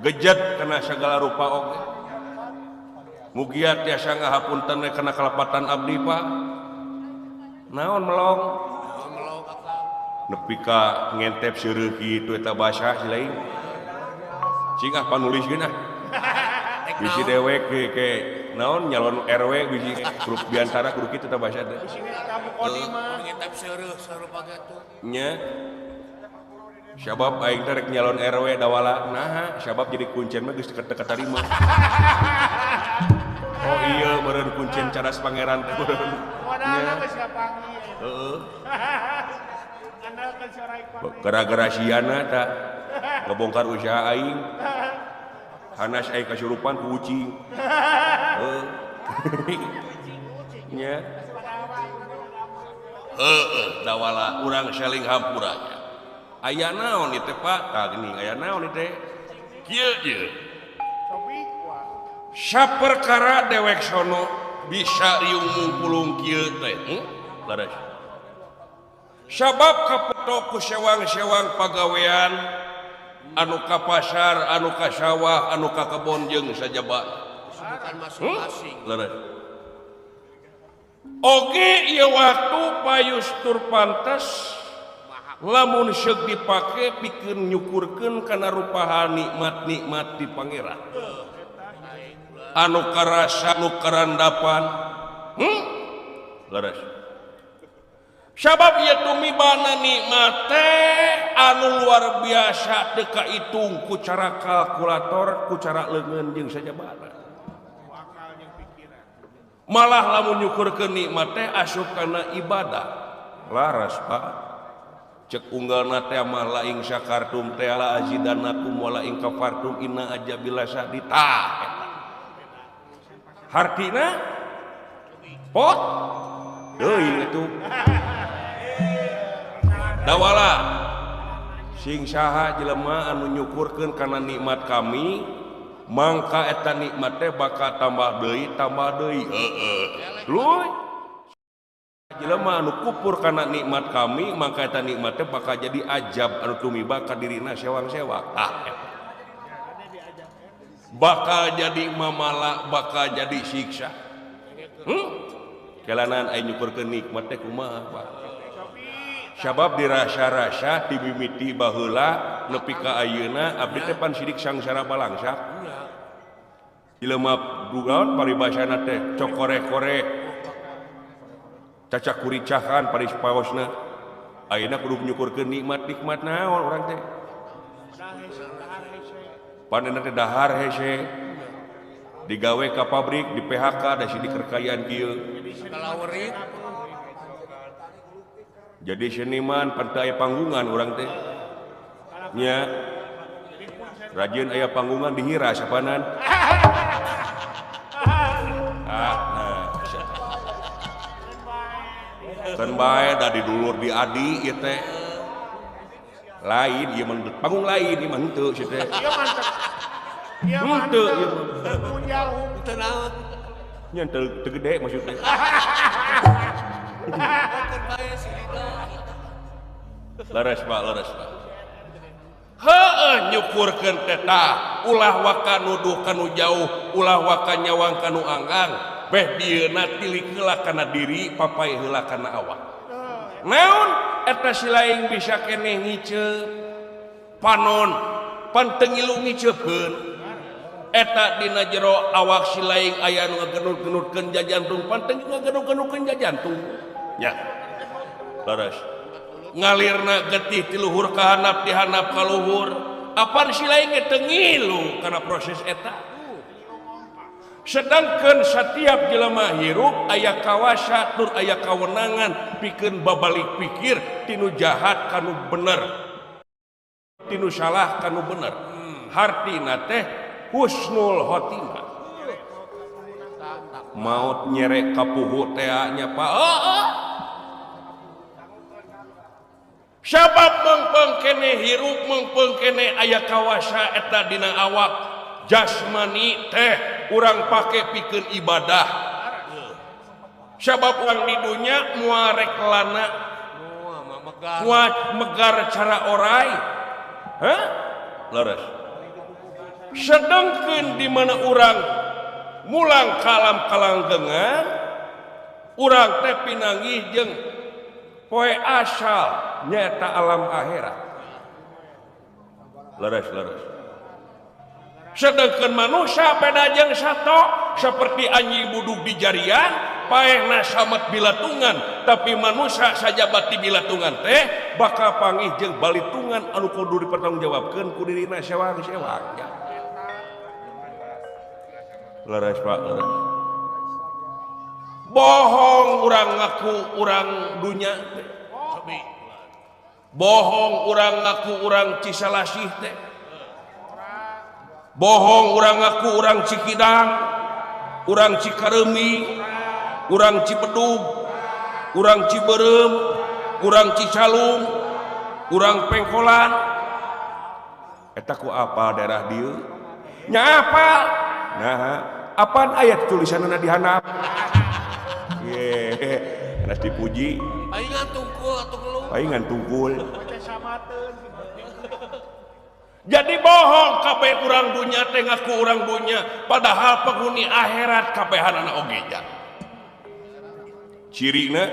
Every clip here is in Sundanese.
Gejet kana segala rupa oge. Mugia tiasa ngahapunten we kana kalepatan abdi, Pak. Naon melong? Nepi ka ngentep seureuh kitu eta basa si lain. Cing ah panulis geuna. Bisi dewek ke, ke naon nyalon RW bisi grup biantara kudu kitu eta basa teh. Ngentep seureuh sarupa gitu. Nya. Sabab aing teh rek nyalon RW dawala. Naha, sabab jadi kuncen mah geus teu katarima. Oh iya meureun kuncen cadas pangeran teh meureun. Modalna geus kapanggih. Heeh. Andalkeun si Oraik. Gara-gara siana tak ngebongkar usaha aing. Hanas aing kasurupan ku ucing. Heeh. Nya. Heeh, dawala urang saling hampuranya. Aya naon ieu teh Pak? Tah geuning aya naon ieu teh? Kieu ieu. Saperkara dewek sono bisa riung mungpulung kieu teh. Laras. Sabab kapeto ku sewang-sewang pagawean anu ka pasar, anu ka sawah, anu ka kebon jeung sajaba. Bukan masing-masing. Laras. Oge ieu waktu payus tur pantes lamun seuk dipake pikeun nyukurkeun kana rupaha nikmat-nikmat di pangeran. Anu karasa nu karandapan. Laras. Sabab ieu tumibana nikmat teh anu luar biasa teu kaitung ku cara kalkulator, ku cara leungeun jeung sajabana. Malah lamun nyukurkeun nikmat teh asup kana ibadah. Laras Pak. Cek unggalna teh mah la ing syakartum teh la azidanakum wa la ing kafartum inna ajabila sadita. Hartina pot deui itu. Dawala sing saha jelema anu nyukurkeun kana nikmat kami mangka eta nikmat teh bakal tambah deui tambah deui. Heeh. Luy jelema anu kupur kana nikmat kami mangka eta nikmat teh bakal jadi ajab anu tumiba ka dirina sewang-sewang. Ah eta. Bakal jadi mamala, bakal jadi siksa. Kelanan aing nyukurkeun nikmat teh kumaha Pak? Sabab dirasa-rasa dimimiti baheula nepi ka ayeuna abdi teh pan sidik sangsara balangsak. Jelema dugaon paribasana teh cokore-kore cacak kuricahan paris paosna. Ayeuna kudu nyukurkeun nikmat-nikmat naon urang teh? Panena teh dahar hese. Digawe ka pabrik, di PHK da sidik kekayaan kieu. Jadi seniman pan teu aya panggungan urang teh. Nya. Rajin aya panggungan dihira sapanan. Ah, nah. Keun bae da didulur di adi ieu teh. Lain ieu mah panggung lain ieu mah henteu si teh. Ieu mantep. Ieu henteu ieu mah. Teu naon. Nya teu gede maksudnya. Leres Pak, leres Pak. Heeh nyukurkeun teh tah, ulah waka nuduh kanu jauh, ulah waka nyawang kanu anggang, beh dieuna tilik heula kana diri, papai heula kana awak. Naon eta si lain bisa keneh ngiceup panon, pan teu ngilu ngiceupkeun. Eta dina jero awak si lain aya nu ngagenut-genutkeun jajantung, pan teu ngagenut-genutkeun jajantung. Nya. Leres. Ngalirna getih ti luhur ka handap ti handap ka luhur. Apan si lain ge teu ngilu kana proses eta. Sedangkan setiap jelema hirup aya kawasa tur aya kawenangan pikeun babalik pikir tinu jahat kanu bener, tinu salah kanu bener. Hartina teh husnul khotimah. Maut nyerek kapuhu teh nya Pak. Oh, Sabab mengpeng kene hirup mengpeng kene aya kawasa eta dina awak jasmani teh urang pake pikeun ibadah. Sabab urang di dunya moal rek lana, moal megar cara orai. Hah? Leres. Sedangkan di mana urang mulang kalam kalanggengan urang teh pinanggih jeung poe asal nyata alam akhirat. Leres leres. Sedangkan manusia beda jeung sato seperti anjing budug di jarian paehna samet bilatungan, tapi manusia sajabat di bilatungan teh bakal panggih jeung balitungan anu kudu dipertanggungjawabkeun ku dirina sewang-sewang. Leres Pak, leres. Bohong urang ngaku urang dunya teh. Bohong urang ngaku urang Cisalasih teh. Bohong urang ngaku urang Cikidang, urang Cikareumi, urang Cibedug, urang Ciberem, urang Cicalung, urang Pengkolan. Eta ku apa daerah dieu? Nya apa? Nah, apaan ayat tulisanna di handap? Ye, geus dipuji. Paingan tungkul atuh geluh. Paingan tungkul. Jadi bohong kabeh urang dunya teh ngaku urang dunya, padahal penghuni akhirat kabehanana oge nya. Cirina,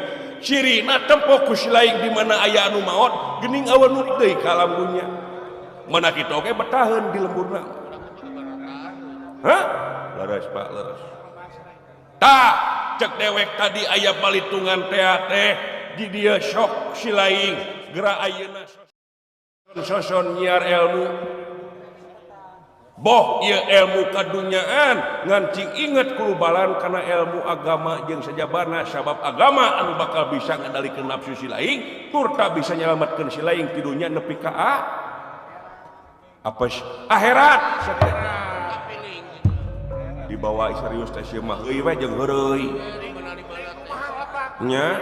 cirina tempo ku silaing di mana aya anu maot, geuning awan nu deui ka alam dunya. Mana kitu oge betaheun di lemburna. Hah? Leres Pak, leres. Tah, cek dewek tadi aya balitungan teh di dieu sok silaing geura ayeuna soson nyiar ilmu. Boh ieu ilmu kadunyaan ngan cing inget kulubalan kana ilmu agama jeung sajabana, sabab agama anu bakal bisa ngadalikeun nafsu silaing turta bisa nyalametkeun silaing ti dunya nepi ka apa akhirat. Dibawa serius teh sieu mah euy we jeung heureuy nya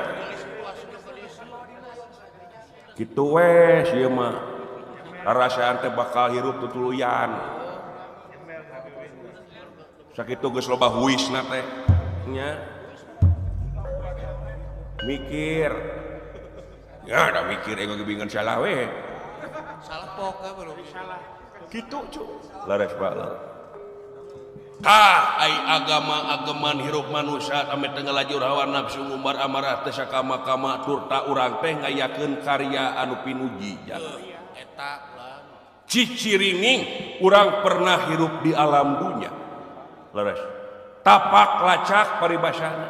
kitu we sieu mah rasaan teh bakal hirup tutuluyan sakitu geus loba huisna teh nya mikir ya da mikir ego gebingan salah we salah pok belum salah kitu cu lares Pak lares. Tah ai agama ageman hirup manusia ame teu ngalajur hawa nafsu ngumbar amarah teh sakama-kama turta urang teh ngayakeun karya anu pinuji eta cicirining urang pernah hirup di alam dunya. Leres. Tapak lacak paribasana.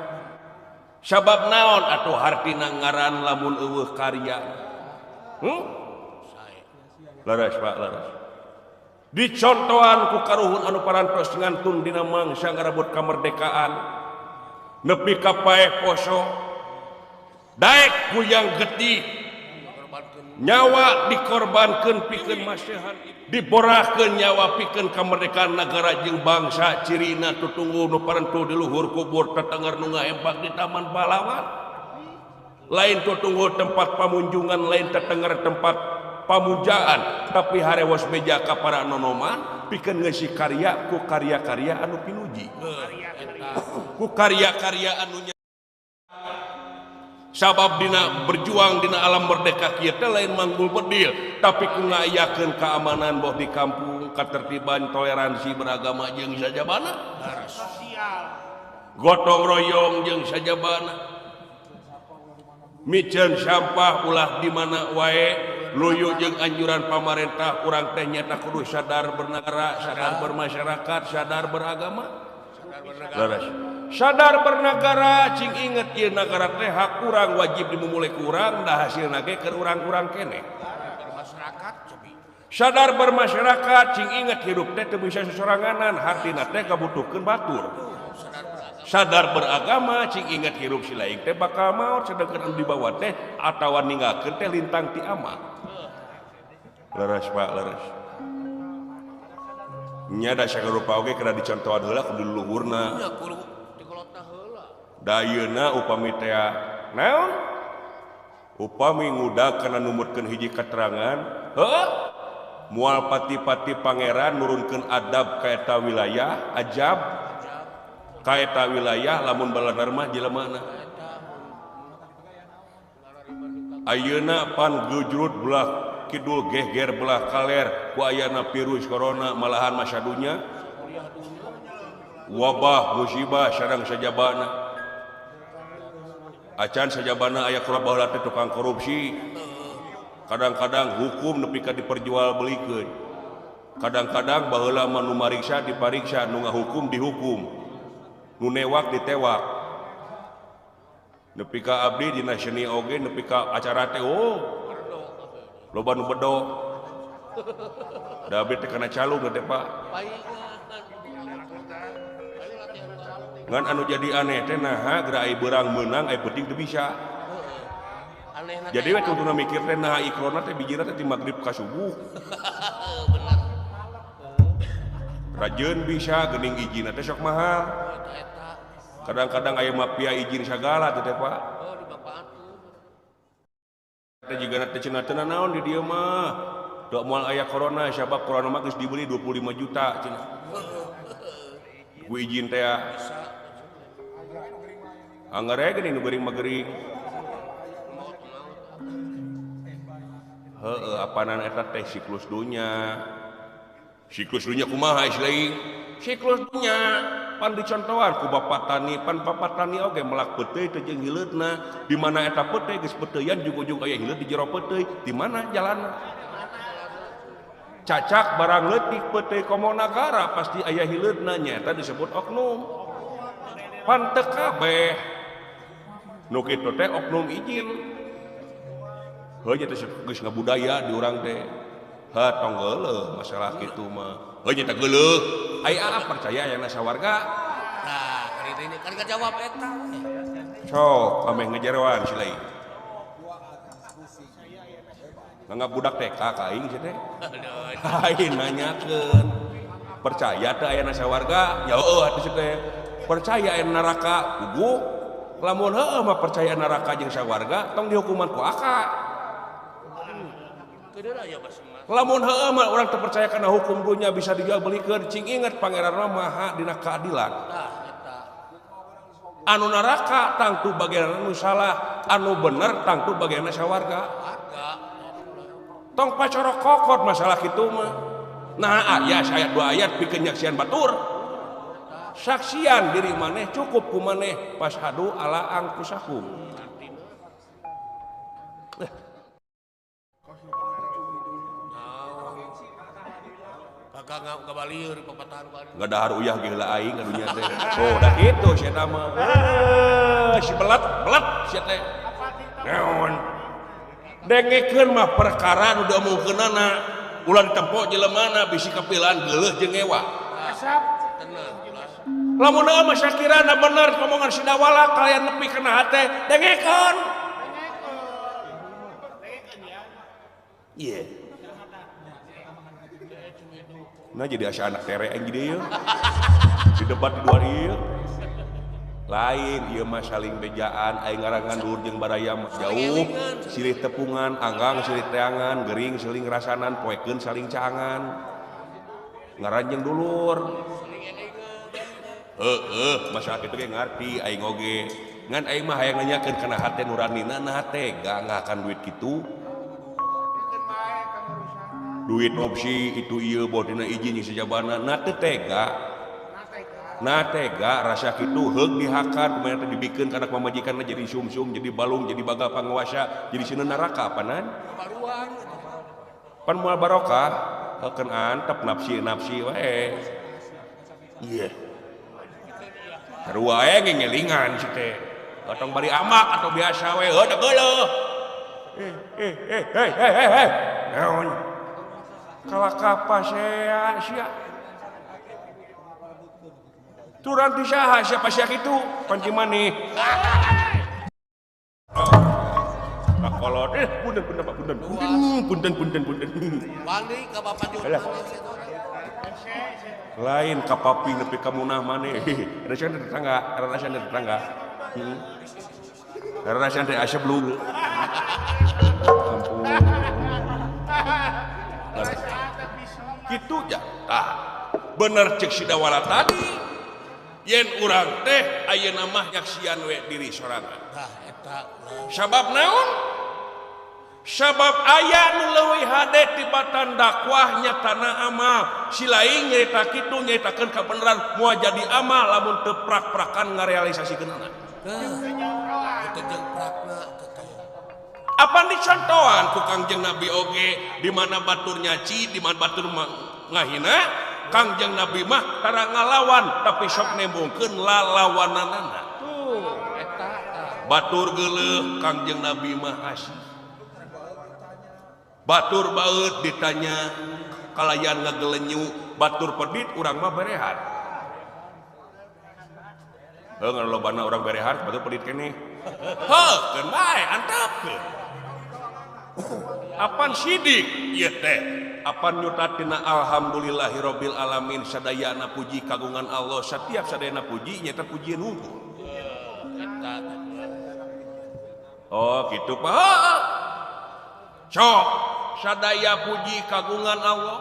Sabab naon atuh hartina ngaran lamun eueuh karya. Leres Pak, leres. Dicontohan ku karuhun anu parantos ngantun dina mangsa ngarebut kamerdekaan nepi ka paeh poso daek kuyang getih nyawa dikorbankeun pikeun masehan diborahkeun nyawa pikeun kamerdekaan nagara jeung bangsa cirina tutunggu nu parentu di luhur kubur tetenger nu ngaempak di Taman Pahlawan lain tutunggu tempat pamunjungan lain tetenger tempat pamujaan tapi harewos beja ka para nonoman pikeun ngeusi karya ku karya-karya anu pinuji ku karya-karya anu sabab dina berjuang dina alam merdeka kieu teh lain manggul bedil tapi ku ngayakeun keamanan boh di kampung ketertiban toleransi beragama jeung sajabana gotong royong jeung sajabana miceun sampah ulah di mana wae luyu jeung anjuran pamarentah urang teh nyata kudu sadar bernegara, sadar bermasyarakat, sadar beragama. Leres. Sadar bernegara cing inget ieu nagara teh hak urang wajib dimumule ku urang da hasilna ge keur urang-urang keneh. Sadar bermasyarakat cing inget hirup teh teu bisa sosoranganan, hartina teh kabutuhkeun batur. Sadar beragama cing inget hirup si laing teh bakal maot sedangkan anu dibawa teh atawa ninggalkeun teh lintang ti ama. Leres Pak, leres. Nya da sagarupa oge kana dicontohan heula kudu luhurna. Nya kudu dikolotna heula. Da ayeuna upami teh naon? Upami ngudag kana numutkeun hiji keterangan, heuh? Moal pati-pati pangeran nurunkeun adab ka eta wilayah, ajab ka eta wilayah lamun balanar mah jelemana. Ayeuna pan gejrut belah kidul geger belah kaler ku ayana virus corona malahan masa dunya wabah musibah sareng sajabana acan sajabana aya kurang baheula teh tukang korupsi kadang-kadang hukum nepi ka diperjualbelikeun kadang-kadang baheula mah nu mariksa dipariksa nu ngahukum dihukum nu newak ditewak nepi ka abdi dina seni oge nepi ka acara teh oh loba nu bedo da abdi teh kana calung teh Pak ngan anu jadi aneh teh naha geura ai beurang meunang ai penting teu bisa jadi we tungtungna mikir teh naha ikrona teh bijina teh ti magrib ka subuh rajeun bisa geuning ijina teh sok mahal kadang-kadang aya mafia izin sagala teh Pak teh jigana teh cenah teu naon di dieu mah da moal aya corona sabab corona mah geus dibeli 25 juta cenah ku izin teh anggar we geuning nu geuring mah geuring heueuh apanan eta teh siklus dunya kumaha ieu siklus dunya pan dicontohan ku bapak tani pan bapak tani oge melak peuteuy teh jeung hileudna di mana eta peuteuy geus peuteuyan jug-ujug aya hileud di jero peuteuy di mana jalanna cacak barang leutik peuteuy komo nagara pasti aya hileudna nyaeta disebut oknum pan teu kabeh nu kitu teh oknum izin heuh nya teh geus ngabudaya di urang teh ha tong geuleuh masalah kitu mah heuh nya teh geuleuh ai aa percaya aya sawarga nah kali ini kan ngajawab eta sok ameh ngejeroan si lain nganggap budak TK ka aing si teh lain nanyakeun percaya teh aya sawarga ya heueuh atuh si teh percaya aya neraka puguh lamun heueuh mah percaya neraka jeung sawarga tong dihukuman ku aka lamun heueuh mah urang teu percaya kana hukum dunya bisa dijualbelikeun cing inget Pangeran mah maha dina keadilan anu neraka tangtu bagian anu salah anu bener tangtu bagian sawarga tong pacorok kokot masalah kitu mah nah aya saya dua ayat pikeun nyaksian batur saksian diri maneh cukup ku maneh fashhadu ala angkusakum nggak dahar uyah gila aing adunya teh oh dah kitu sia mah si belat belat sia teh naon dengekeun mah perkara nu diomongkeunana ulah ditempo jelemana bisi kapilaan geuleuh jeung ngewa asap lamun mah sakirana bener omongan si Dawala kalian nepi kana hate dengekeun ieu nah jadi asa anak tere aing jadi ieu di debat di luar ieu lain ieu mah saling bejaan aing ngarangan dulur jeung baraya jauh silih tepungan anggang silih teangan gering siling rasanan poekeun saling caangan ngaranjeng dulur heueuh masalah kitu ge ngarti aing oge ngan aing mah hayang nanyakeun kana hate nuranina nah tega ngahakan duit kitu duit opsi itu ieu bodina izin jeung sajabana na teu tega na tega rasa kitu heug dihakan kumaha teh dibikeun kana pamajikanna jadi sumsum jadi balung jadi baga panguasa jadi sieun neraka apanan pan moal barokah heukeun antep nafsi-nafsi wae ieu sarua wae ngelingan si teh otong bari amak atau biasa we heuh da geuleuh eh eh eh eh eh naon kalakapa sia sia turang ti saha siapa sia kitu panci maneh kakolot punten punten Pak punten punten punten punten wani ka bapak juga lain ka papi nepi ka munah maneh rasian tetangga rasian tetangga rasian teh asep lu ampun gitu ya tah bener cek si Dawala tadi yen urang teh ayeuna mah nyaksian we diri sorangan tah eta sabab naon Sabab aya nu leuwih hade tibatan dakwah nyatana amal. Si lain nyarita kitu nyaritakeun kabeneran moal jadi amal lamun teu prak-prakan ngarealisasikeunana. Teu jeung prakna. Apan dicontohan ku Kangjeng Nabi oge di mana batur nyaci, di mana batur ngahina, Kangjeng Nabi mah tara ngalawan tapi sok nembongkeun lalawananana. Tuh, eta Batur geuleuh Kangjeng Nabi mah asih. Batur baeut ditanya kalayan ngagelenyu, batur pedit urang mah berehat. Heuh ngalobana urang berehat batur pedit keneh. Heuh, keun bae antepkeun. Apan sidik ieu teh? Apan nyutatina alhamdulillahirabbil alamin sadayana puji kagungan Allah setiap sadayana puji nyaeta pujieun hungkul. Oh gitu Pak. Sok sadaya puji kagungan Allah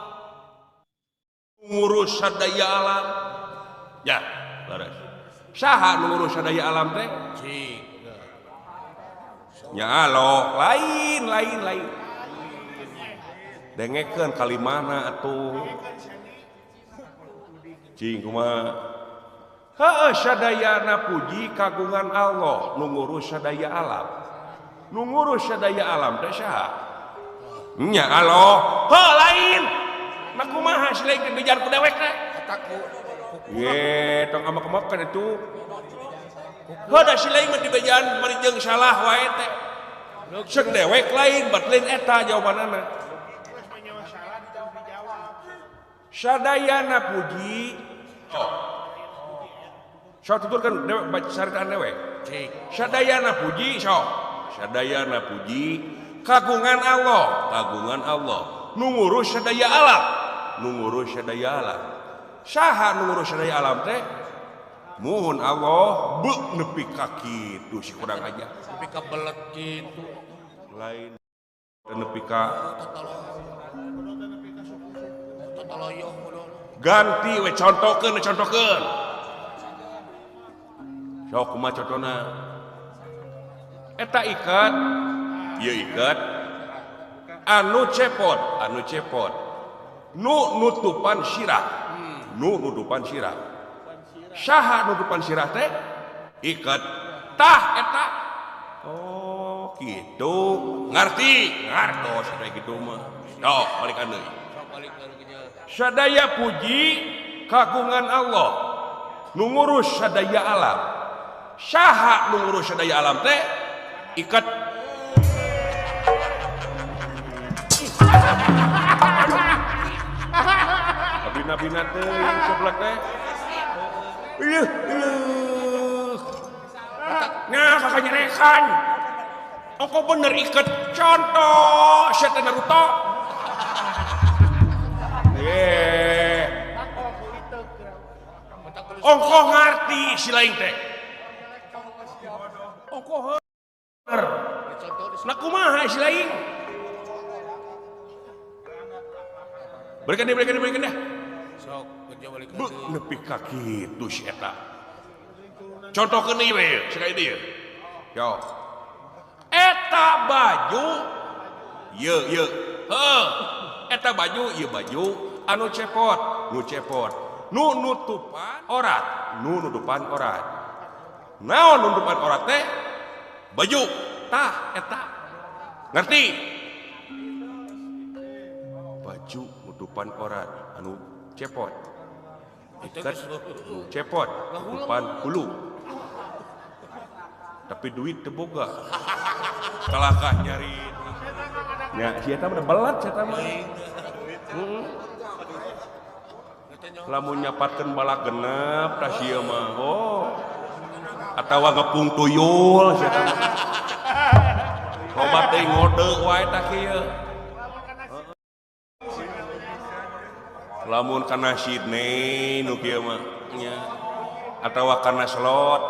ngurus sadaya alam. Ya, leres. Saha nu ngurus sadaya alam teh? Cik. Nya Allah, lain lain lain. Dengekeun kalimana atuh. Cing kumaha? Heueuh sadayana puji kagungan Allah nu ngurus sadaya alam. Nu ngurus sadaya alam teh saha? Nya Allah. Heuh lain. Nah kumaha si lain teh dijar ku dewek teh? Eta ku Ye, tong amak-amakan itu. Heuh da si lain mah dibejaan bari jeung salah wae teh. Ceuk dewek lain bat lain eta jawabanana. Sadayana puji. Sok tuturkeun dewek baca caritaan dewek. Cik. Sadayana puji sok. Sadayana puji kagungan Allah, kagungan Allah. Nu ngurus sadaya alam, nu ngurus sadaya alam. Saha nu ngurus sadaya alam teh? Muhun Allah beuk nepi ka kitu si kurang aja. Nepi ka belet kitu. Lain nepi ka ganti we contokeun we contokeun. Sok kumaha contona? Eta ikat, ieu ikat anu cepot, anu cepot. Nu nutupan sirah. Nu nutupan sirah. Saha nutupan sirah teh? Ikat. Tah eta. Oh, gitu. Ngarti, ngartos kayak gitu mah. Sok balikan deui. Sadaya puji kagungan Allah. Nu ngurus sadaya alam. Saha nu ngurus sadaya alam teh? Ikat. Abina-bina teh sebelah teh. Ieuh, ieuh. Nah, kakak nyerekan. Ongko bener ikat contoh setan Naruto. Eh. Ongko ngarti si lain teh. Ongko heueur. Nah kumaha si lain? Balikan deh, balikan deh, balikan deh. Sok, kerja balikan Beuh, nepi ka kitu si eta. Contohkeun ieu we, sekali deui. Yo. Eta baju ieu ieu. Heuh. Eta baju ieu baju anu cepot, nu cepot. Nu nutupan orat, nu nutupan orat. Naon nutupan orat teh? Baju. Tah eta. Ngerti? Baju nutupan orat anu cepot. Ikat nu cepot nutupan hulu. Tapi duit teu boga. Kalakah nyari. Ya, si eta mah belat si eta mah. Heeh. Lamun nyapatkeun balak genep tah ieu mah. Oh. Atawa ngepung tuyul si eta mah. Loba teh ngode wae tah kieu. Lamun kana Sydney nu kieu mah nya. Atawa kana slot.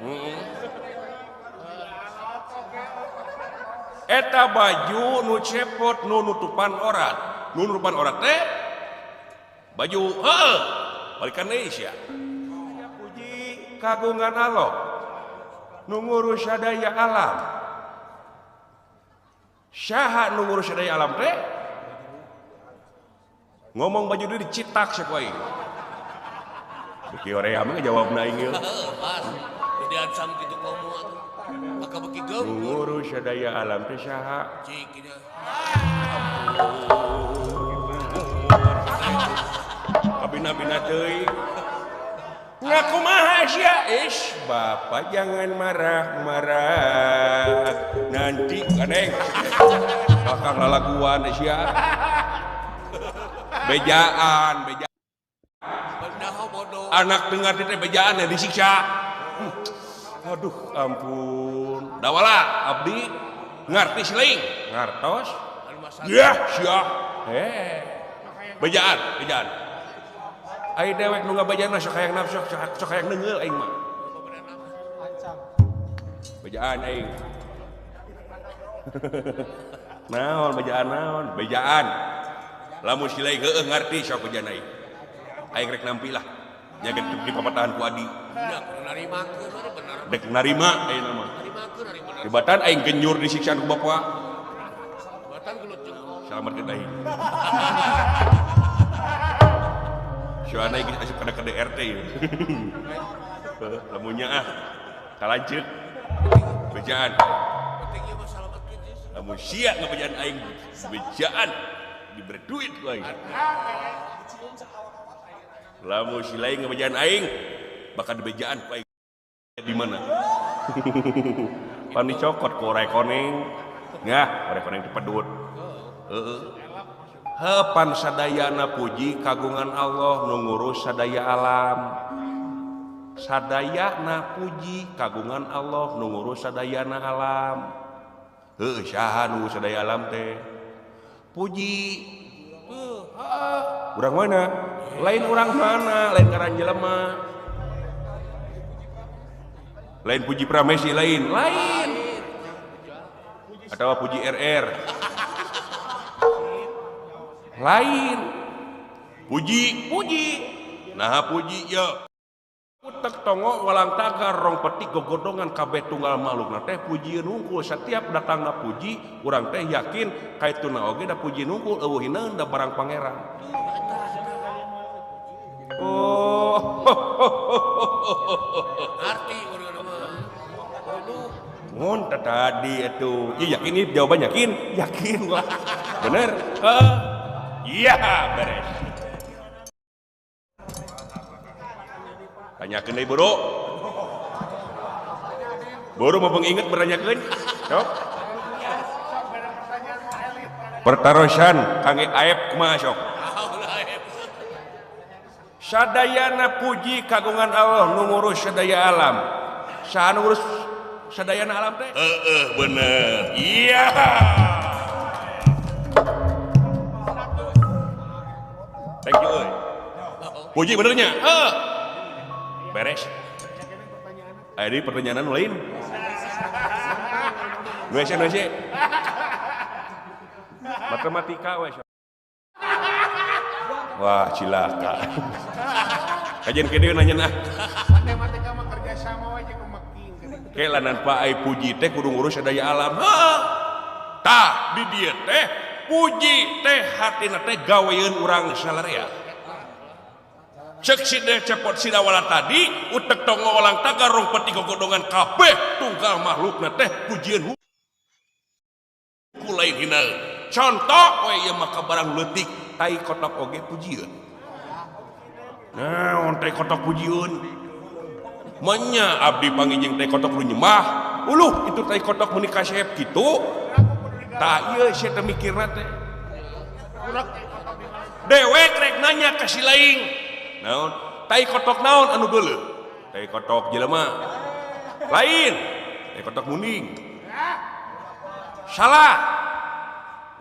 Heeh. Eta baju nu cepot nu nutupan orat. Nu nutupan orat teh baju heuh balikan deui sia. Puji kagungan Allah. Nu ngurus sadaya alam. Saha nu ngurus sadaya alam teh? Ngomong baju deui dicitak saku aing. Beuki hoream mah ngajawabna aing ieu. Pas. Diancam kitu komo atuh. Maka beuki geumpeur. Ngurus sadaya alam teh saha? Cik nya. Kabina-bina teuing. Ngakumaha sia? Ish, bapak jangan marah-marah. Nanti kaneng bakal lalaguan sia. Bejaan, bejaan. Anak dengar teh bejaan yang disiksa. Aduh, ampun. Dawala abdi ngarti siling, ngartos. Ya, sia. Bejaan, bejaan. Ai dewek nu ngabejaan sok hayang nafsu, sok hayang neungeul aing mah. Bejaan aing. Naon bejaan naon? Bejaan. Lamun silai heueuh ngarti sok bejaan aing. Aing rek nampi lah. Nya geus dipapatahan ku adi. Narimakeun bener. Dek narima ayeuna mah. Dibatan aing genjur disiksaan ku bapak. Batan gelut jeung salametkeun aing. Soalnya geus asup kana KDRT ieu. Lamunnya ah kalanceuk bejaan. Penting ieu mah salametkeun geus. Lamun sia ngabejaan aing bejaan diberi duit ku aing. Lamun si lain ngebejaan aing bakal dibejaan ku aing di mana? Pan dicokot ku orai koneng. Ngah, orai koneng teh pedut. Heeh. Hepan sadayana puji kagungan Allah nu ngurus sadaya alam. Sadayana puji kagungan Allah nu ngurus sadayana alam. Heuh, saha nu ngurus sadaya alam teh? Puji. Urang mana? Lain urang mana? Lain ngaran jelema. Lain Puji Pramesi lain. Lain. Atawa Puji RR. Lain. Puji, puji. Nah puji ya. Utek tongo walang tagar rong petik gogodongan kabeh tunggal makhlukna teh pujieun hungkul. Setiap datangna puji urang teh yakin kaituna oge da pujieun hungkul eueuh hineun da barang pangeran. Oh. Arti urang mah. Mun tadi atuh. Ieu yakin ieu jawaban yakin? Yakin lah. Bener? Iya, beres. Tanyakeun deui buru. Buru mau penginget beranyakeun. Sok. Pertarosan Kang Aep kumaha sok? Sadayana puji kagungan Allah nu ngurus sadaya alam. Saha nu ngurus sadayana alam teh? Heeh, bener. Iya. Thank you euy. Puji benernya. Heeh. Beres. Aya deui pertanyaan lain. Nu hese nu hese. Matematika we. Wah, cilaka. Kajian ke dieu nanya nah. Matematika mah kerja sama we jeung meking. Ke lanan Pak ai puji teh kudu ngurus sadaya alam. Heeh. Tah di dieu teh puji teh hatina teh gaweun urang salarea. Cek sida cepot sidawala tadi utek tongo walang tagar rong peti gogodongan kabeh tunggal makhlukna teh pujieun ku lain hina. Contoh we ieu mah ka barang leutik tai kotok oge pujieun. Naon tai kotok pujieun? Menya abdi pangijing tai kotok nu nyembah. Uluh itu tai kotok meuni kasep kitu. Tah ieu sia teh mikirna teh. Dewek rek nanya ka si lain. Naon? Tai kotok naon anu geuleuh? Tai kotok jelema. Lain. Tai kotok munding. Salah.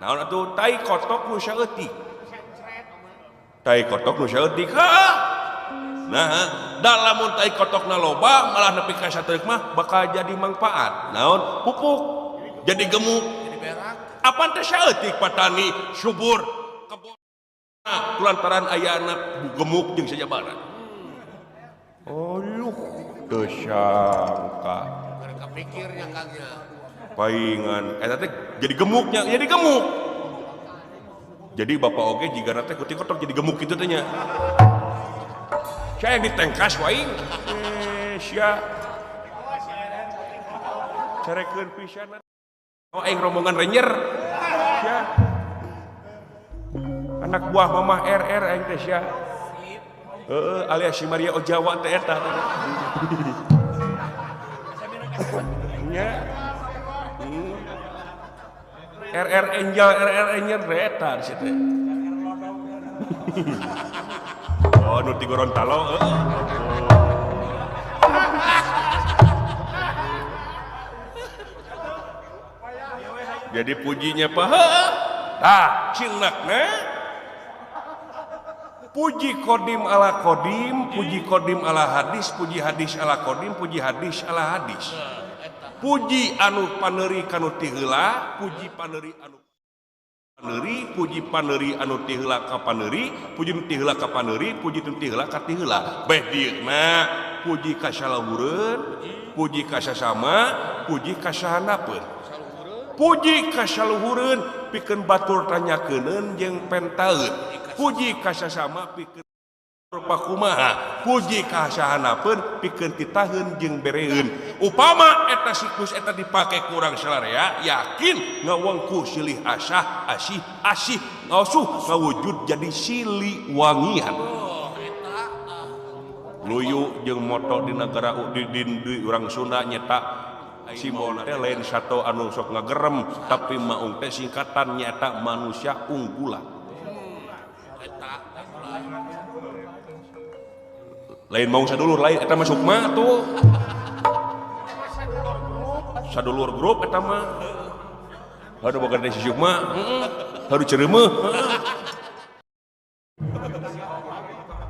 Naon atuh tai kotok nu saeutik. Tai kotok nu saeutik. Heuh. Nah, da lamun tai kotokna loba malah nepi ka sateuk mah bakal jadi manfaat. Naon? Pupuk. Jadi gemuk. Jadi berak. Apan teh saeutik patani subur kebon. Kulantaran ayana gemuk jeung sajabaran. Aduh, teu sangka. Keur kapikirnya Kang nya. Paingan eta teh jadi gemuknya, jadi gemuk. Jadi bapak oge jigana teh kuting kotok jadi gemuk kitu teh nya. Sia yang ditengkas waing. Sia. Carekeun pisan. Oh aing rombongan ranger. Sia. Anak buah mamah RR aing teh sia. Heeh, alias si Maria Ojawa teh eta. Nya. RR Angel, RR Angel teh eta di situ. Oh, nu ti Gorontalo heeh. Jadi pujinya Pak. Tah, cinakna puji kodim ala kodim, puji kodim ala hadis, puji hadis ala kodim, puji hadis ala hadis. Puji anu paneuri kanu ti heula, puji paneuri anu paneuri, puji paneuri anu ti heula ka paneuri, puji nu ti heula ka paneuri, puji nu ti heula ka ti heula. Beh dieu na puji ka salahureun, puji ka sasama, puji ka sahanapeun. Puji ka saluhureun pikeun batur tanyakeuneun jeung pentaeun. Puji ka sasama pikeun rupa kumaha, puji ka sahanapeun pikeun titaheun jeung bereun. Upama eta siklus eta dipake ku urang salarea, yakin ngawengku silih asah, asih, asih, ngasuh ngawujud jadi sili wangian. Luyu jeung moto di negara di urang Sunda nyeta simbol teh lain sato anu sok ngagerem tapi maung teh singkatan nyata manusia unggulan. Lain maung sadulur lain eta mah sukma tuh. Sadulur grup eta mah. Haduh boga teh si sukma, heeh. Haduh cereumeuh.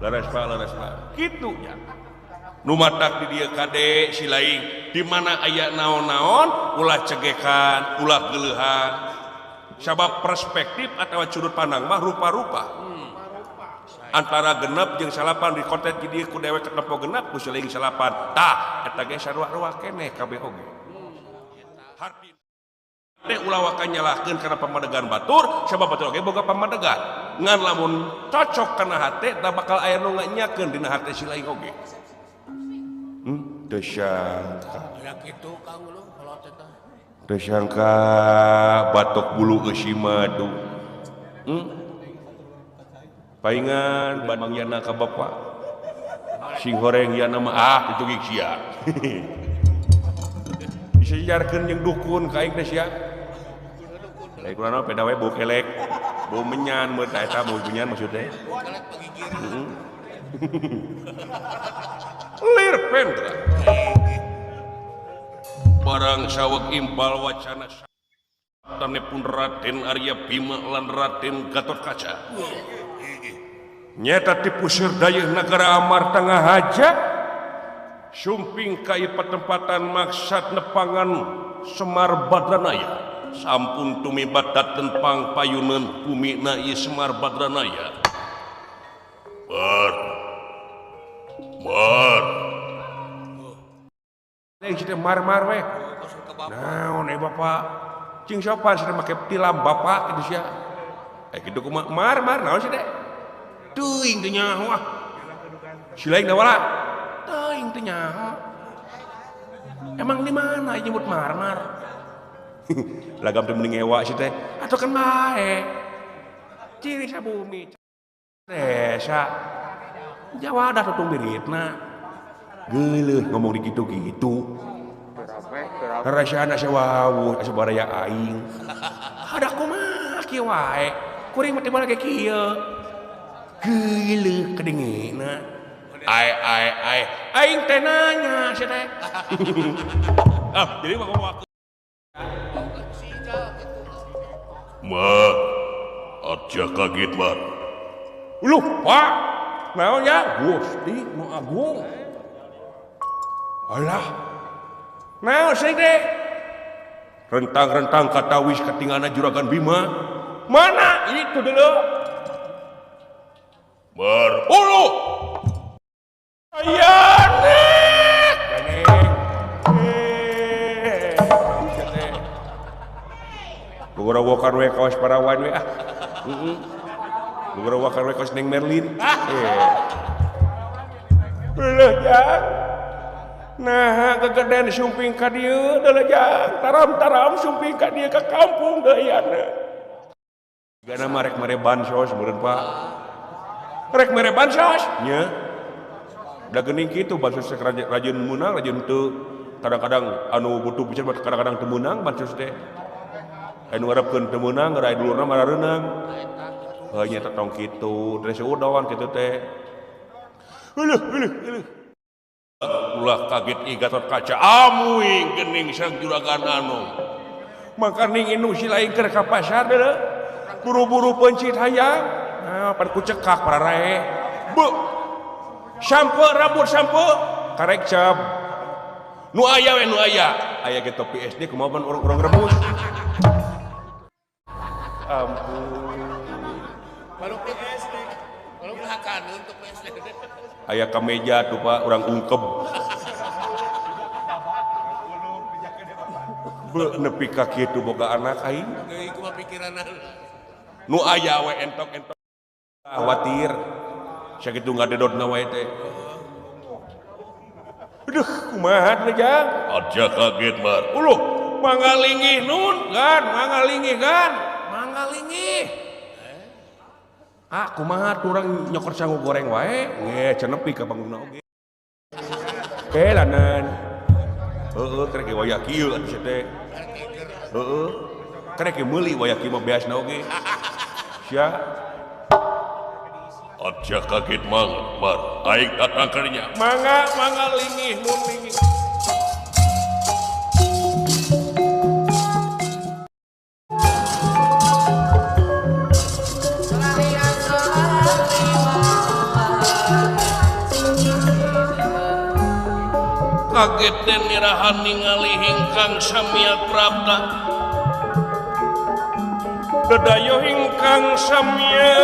Leres Pak, leres Pak. Kitu nya. Nu matak di dieu kade si lain di mana aya naon-naon ulah cegekan, ulah geuleuhan. Sabab perspektif atawa sudut pandang mah rupa-rupa. Antara genep jeung salapan di konten di dieu ku dewek ketempo genep ku si lain salapan. Tah, eta ge sarua-rua keneh kabeh oge. Harti teh ulah waka nyalahkeun kana pamadegan batur, sabab batur oge boga pamadegan. Ngan lamun cocok kana hate da bakal aya nu nganyakeun dina hate si lain oge. Teu sangka. Teu sangka batok bulu eusi madu. Paingan Bang Yana ka bapak. Sing horeng yana mah ah kitu ge sia. Bisa jarkeun jeung dukun ka aing teh sia. Lain kurang peda we bau kelek, bau menyan mun eta bau menyan maksud teh. Lir Pendra. Barang saweg impal wacana tanepun Raden Arya Bima lan Raden Gatotkaca. Nyata ti puseur dayeuh nagara Amarta ngahaja sumping ka ieu patempatan maksad nepangan Semar Badranaya. Sampun tumibat dateng pangpayuneun bumina ieu Semar Badranaya. Bar. Mar. Lain si teh mar-mar we. Naon bapak? Cing sopan sia make tilam bapak kitu sia. Kitu kumaha mar-mar naon sia teh? Teuing teu nyaho ah. Si lain dawala. Teuing teu nyaho. Emang di mana nyebut mar-mar? Lagam teh mending ngewa si teh. Atuh kan bae. Ciri sabumi. Desa. Jawa ada tutung biritna. Geuleuh ngomong di kitu-kitu. Rasana sawawuh asa baraya aing. Ada kumaha kieu wae. Kuring mah teu bala ge kieu. Geuleuh kadengena. Ai ai ai. Aing teh nanya sia teh. Ah, jadi mah ngomong aku. Ma, aja kaget, Mar. Uluh, Pak. Naon ya? Gusti nu agung. Alah. Naon sih teh? Rentang-rentang katawis katingana Juragan Bima. Mana itu dulu? Berulu. Ayane. Gugorowokan we kawas parawan we ah. Heeh. Gugorowokan we kawas Neng Merlin. Leuh jang. Nah, gegedean sumping ka dieu deuleu jang. Taram-taram sumping ka dieu ka kampung deuyeuna. Gana mah rek mere bansos meureun Pak. Rek mere bansos nya. Da geuning kitu bansos teh rajin meunang rajin teu. Kadang-kadang anu butuh pisan kadang-kadang teu meunang bansos teh. Anu ngarepkeun teu meunang geura dulurna marareunang. Heuh nya tong kitu, teh seudon kitu teh. Euleuh euleuh euleuh. Ulah kaget ih Gatot Kaca amuing geuning sang juragan anu. Makaning indung si lain keur ka pasar deuleu. Buru-buru peuncit hayang. Nah, pan ku cekak pararae. Beuh. Sampe rambut sampe karek cap. Nu aya we nu aya. Aya ge topi SD kumaha pan urang-urang rebus. Ampun. Baru SD. Baru hakanun topi SD. Aya ka meja tuh Pak urang ungkep. Beuh nepi ka kitu boga anak aing. Deui kumaha pikiranna. Nu aya we entok-entok khawatir. Sakitu ngadedodna wae teh. Aduh, kumaha teh jang? Aja kaget mar. Uluh, mangalingih nun, gan, mangalingih gan. Mangalingih. Ah, kumaha tuh urang nyokor sangu goreng wae? Nge, cenepi ka bangunna oge. Kelanan. Heeh, kerek waya kieu atuh teh. Heeh. Kerek meuli waya kieu mah beasna oge. Sia. Aja kaget mang, mar. Aing datang kadinya. Mangga, mangga lingih nun lingih. Kaget den nirahan ningali hingkang samya prapta. Dedayo hingkang samya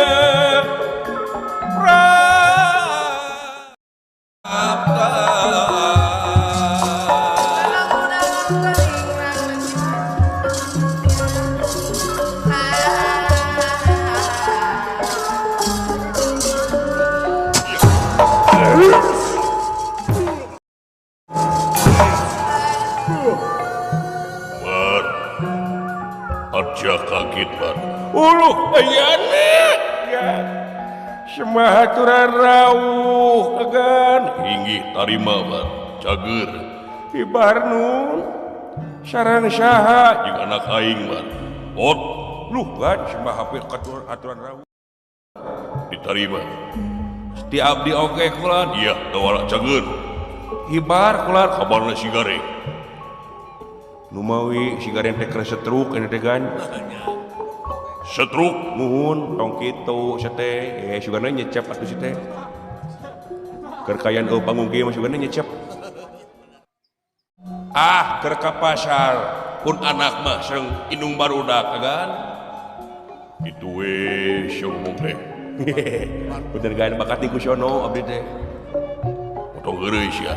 prapta. Uluh ayana ya semaha aturan rawuh agan inggih tarima bar cager ibar nun sareng saha jeung anak aing bar ot luh gan semaha aturan rawuh ditarima ti abdi oge kulan iya dawala cager hibar kulan kabarna si gareng numawi si gareng teh keur setruk ini teh gan setruk muhun tong kitu sete sugana nyecep atuh si teh keur kayan eueuh panggung kieu mah sugana nyecep ah keur ka pasar pun anak mah sareng indung barudak kan kitu we ngomong teh bener gan bakat di kusono abdi teh potong heureuy sia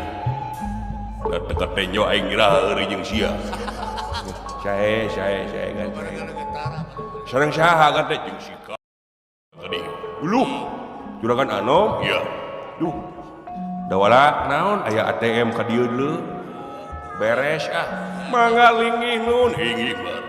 da teu katenjo aing ngira heureuy jeung sia sae sae sae gan sareng saha kan teh jeung sika tadi uluh juragan anom iya duh dawala naon aya ATM ka dieu deuleu beres ah mangga linggih nun inggih bar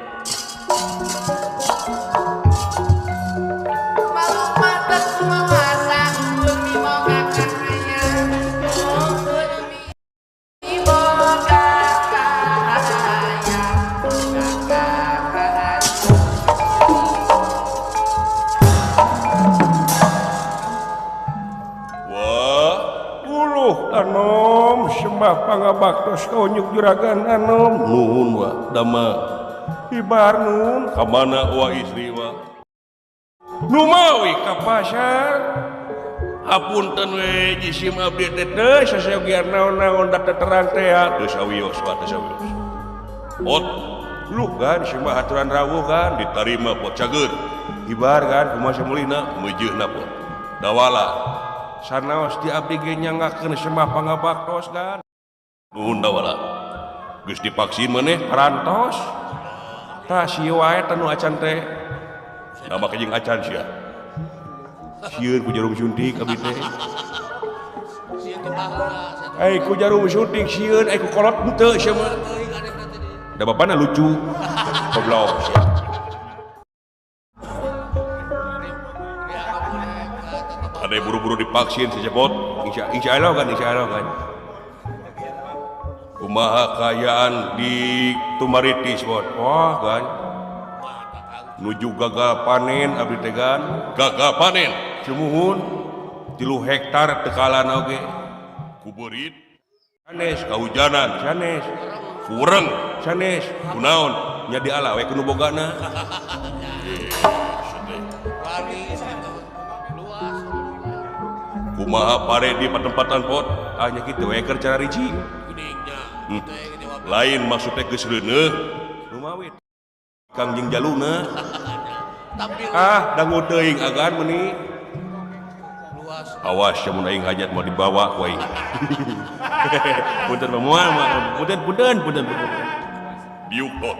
Anom sembah pangabaktos ka unyuk juragan anom nuhun wa dama hibar nun ka mana wa istri wa numawi ka pasar hapunten we jisim abdi teh teu saseogian naon-naon da terang teh teu sawios wa teu sawios ot lu gan sembah aturan rawuh gan ditarima pot cager hibar gan kumaha samulina meujeuhna pot dawala sanaos di abdi ge nyangakeun sembah pangabaktos gan nuhun dawala geus divaksin maneh parantos Tah sieu wae teh nu acan teh. Nama jeung acan sia. Sieun ku jarum suntik abdi teh. Eh ku jarum suntik sieun eh ku kolot henteu sia mah. Da bapana lucu. Goblok sia. Ada buru-buru divaksin si Cepot, insya Allah kan, insya Allah kan. Kumaha kaayaan di Tumaritis bot, wah kan. Nuju gagal panen abdi teh kan, gagal panen. Sumuhun 3 hektar tekalan oge. Kuberit, sanes kahujanan, sanes kurang, sanes kunaon, nya diala we ku nu bogana. Kumaha pare di patempatan pot hanya kitu we keur cara ricing lain maksudnya geus reuneuh lumawit Kang jeung jaluna ah dangu teuing agan meuni awas mun aing hajat mau dibawa ku aing punten moal punten punten punten biuk tot.